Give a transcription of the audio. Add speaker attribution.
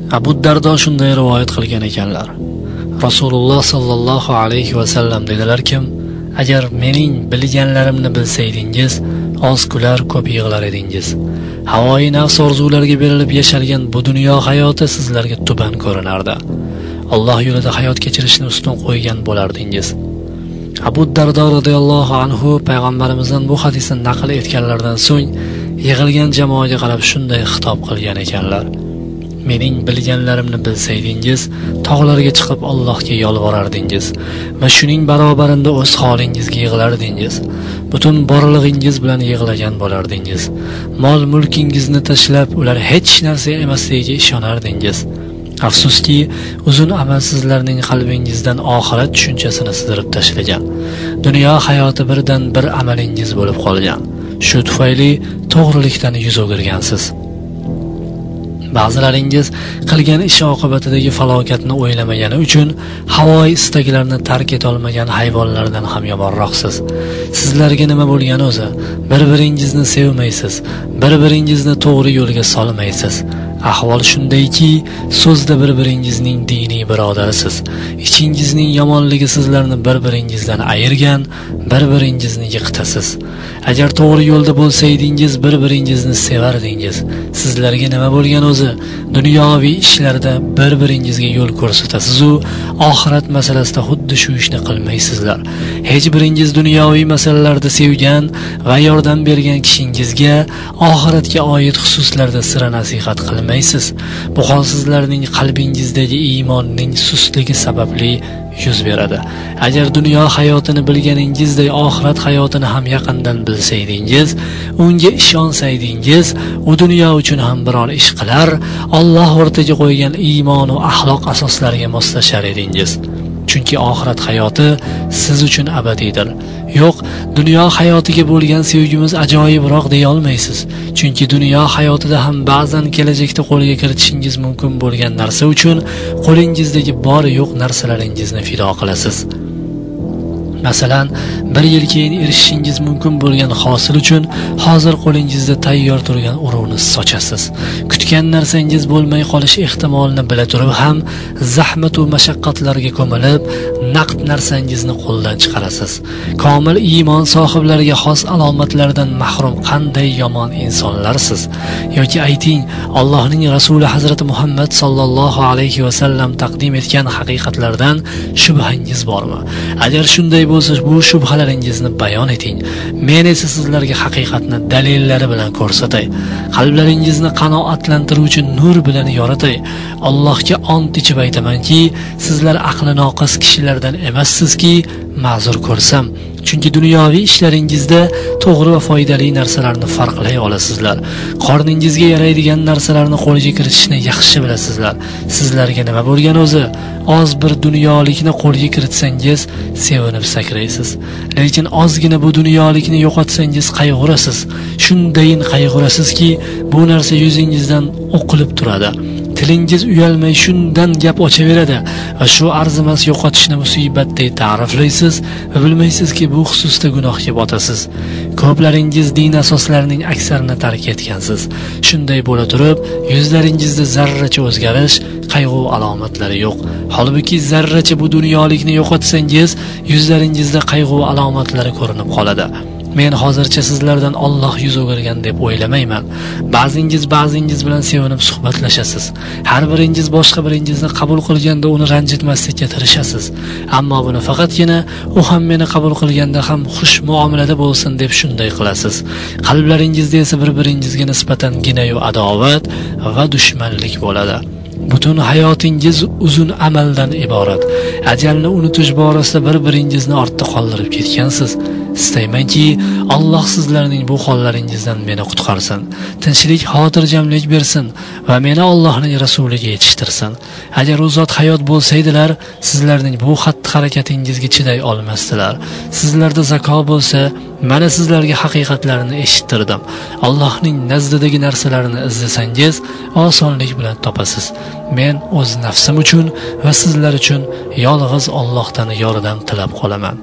Speaker 1: Abu Dardo shunday rivoyat qilgan ekanlar. Rasululloh sallallohu alayhi va sallam dedilarkim, agar mening bilganlarimni bilsaydingiz, oz kular, ko'p yig'lar edingiz. Havoyi nafs orzulariga berilib yashalgan bu dunyo hayoti sizlarga tuban ko'rinardi. Alloh yo'lida hayot kechirishni ustun qo'ygan bo'lardingiz. Abu Dardo radhiyallohu anhu payg'ambarimizdan bu hadisni naql etganlaridan so'ng yig'ilgan jamoaga qarab shunday xitob qilgan ekanlar. Mening bilganlarimni bilsaydingiz, tog'larga chiqib Allohga yolvorardingiz va shuning barobarinda o'z holingizga yig'lardingiz. Butun borlig'ingiz bilan yig'lagan bo'lardingiz. Mol mulkingizni tashlab, ular hech narsa emasligiga ishonardingiz. Afsuski, uzun amalsizlarning qalbingizdan oxirat tushunchasini sidirib tashlagan. Dunyo hayoti birdan bir amalingiz bo'lib qolgan. Shu tufayli to'g'rilikdan yuz o'girgansiz. Ba'zilaringiz qilgan ish oqibatidagi falokatni o'ylamagani uchun havoyi istaklarni tark eta olmagan hayvonlardan ham yomonroqsiz. Sizlarga nima bo'lgan o'zi? Bir-biringizni sevmaysiz, bir-biringizni to'g'ri yo'lga solmaysiz. Ahvol shundayki, so'zda bir-biringizning diniy birodarisiz. Ichingizning yomonligi sizlarni bir-biringizdan ayirgan, bir-biringizni yiqitasiz. Agar to'g'ri yo'lda bo'lsaydingiz, bir-biringizni sevardingiz. Sizlarga nima bo'lgan o'zi? Dunyoviy ishlarda bir-biringizga yo'l ko'rsatasiz-u, oxirat masalasida xuddi shu ishni qilmaysizlar. Hech biringiz dunyoviy masalalarda sevgan va yordam bergan kishingizga oxiratga oid xususlarda sira nasihat qilmaysiz. Bu hol sizlarning qalbingizdagi iymonning sustligi sababli yuz beradi. Agar dunyo hayotini bilganingizday oxirat hayotini ham yaqindan bilsaydingiz, unga ishonsaydingiz, u dunyo uchun ham biror ish qilar, Alloh o'rtaga qo'ygan iymon va axloq asoslariga moslashar edingiz. Chunki oxirat hayoti siz uchun abadiydir. Yo'q, dunyo hayotiga bo'lgan sevgimiz ajoyibroq deya olmaysiz. Chunki dunyo hayotida ham ba'zan kelajakda qo'lga kiritishingiz mumkin bo'lgan narsa uchun qo'lingizdagi bor yo'q narsalaringizni fido qilasiz. Masalan, bir yil keyin erishishingiz mumkin bo'lgan hosil uchun hozir qo'lingizda tayyor turgan urug'ni sochasiz. Kutgan narsangiz bo'lmay qolish ehtimolini bila turib ham zahmat va mashaqqatlarga ko'milib, naqd narsangizni qo'ldan chiqarasiz. Komil iymon sohiblariga xos alomatlardan mahrum qanday yomon insonlarsiz? Yoki ayting, Allohning Rasuli Hazrati Muhammad sallallohu alayhi va sallam taqdim etgan haqiqatlardan shubhangiz bormi? Agar shunday bo'lsa, bu shubhalaringizni bayon eting. Men esa sizlarga haqiqatni dalillari bilan ko'rsatay. Qalblaringizni qanoatlantiruvchi nur bilan yoritay. Allohga ont ichib aytamanki, sizlar aqli noqis kishilardan emassizki, ma'zur ko'rsam. Chunki dunyoviy ishlaringizda to'g'ri va foydali narsalarni farqlay olasizlar. Qorningizga yaraydigan narsalarni qo'lga kiritishni yaxshi bilasizlar. Sizlarga nima bo'lgan o'zi? Oz bir dunyolikni qo'lga kiritsangiz, sevinib sakraysiz. Lekin ozgina bu dunyolikni yo'qotsangiz qayg'urasiz. Shundayin qayg'urasizki, bu narsa yuzingizdan o'qilib turadi. Tilingiz uyalmay shundan gap ochaveradi va shu arzimas yo'qotishni musibatday ta'riflaysiz va bilmaysizki, bu xususda gunohga botasiz. Ko'plaringiz din asoslarining aksarini tark etgansiz. Shunday bo'la turib, yuzlaringizda zarracha o'zgarish, qayg'u alomatlari yo'q. Holbuki zarracha bu dunyolikni yo'qotsangiz, yuzlaringizda qayg'u alomatlari ko'rinib qoladi. Men hozircha sizlardan Alloh yuz o'girgan deb o'ylamayman. Ba'zingiz ba'zingiz bilan sevinib suhbatlashasiz. Har biringiz boshqa biringizni qabul qilganda uni ranjitmaslikka tirishasiz. Ammo buni faqatgina u ham meni qabul qilganda ham xush muomalada bo'lsin deb shunday qilasiz. Qalblaringizda esa bir-biringizga nisbatan gina-yu adovat va dushmanlik bo'ladi. Butun hayotingiz uzun amaldan iborat. Ajalni unutish borasida bir-biringizni ortda qoldirib ketgansiz. Istaymanki, Alloh sizlarning bu hollaringizdan meni qutqarsin, tinchlik, xotirjamlik bersin va meni Allohning rasuliga yetishtirsin. Agar u zot hayot bo'lsaydilar, sizlarning bu xatti-harakatingizga chiday olmasdilar. Sizlarda zako bo'lsa, mana sizlarga haqiqatlarni eshittirdim. Allohning nazdidagi narsalarni izlasangiz, osonlik bilan topasiz. Men o'z nafsim uchun va sizlar uchun yolg'iz Allohdan yordam tilab qolaman.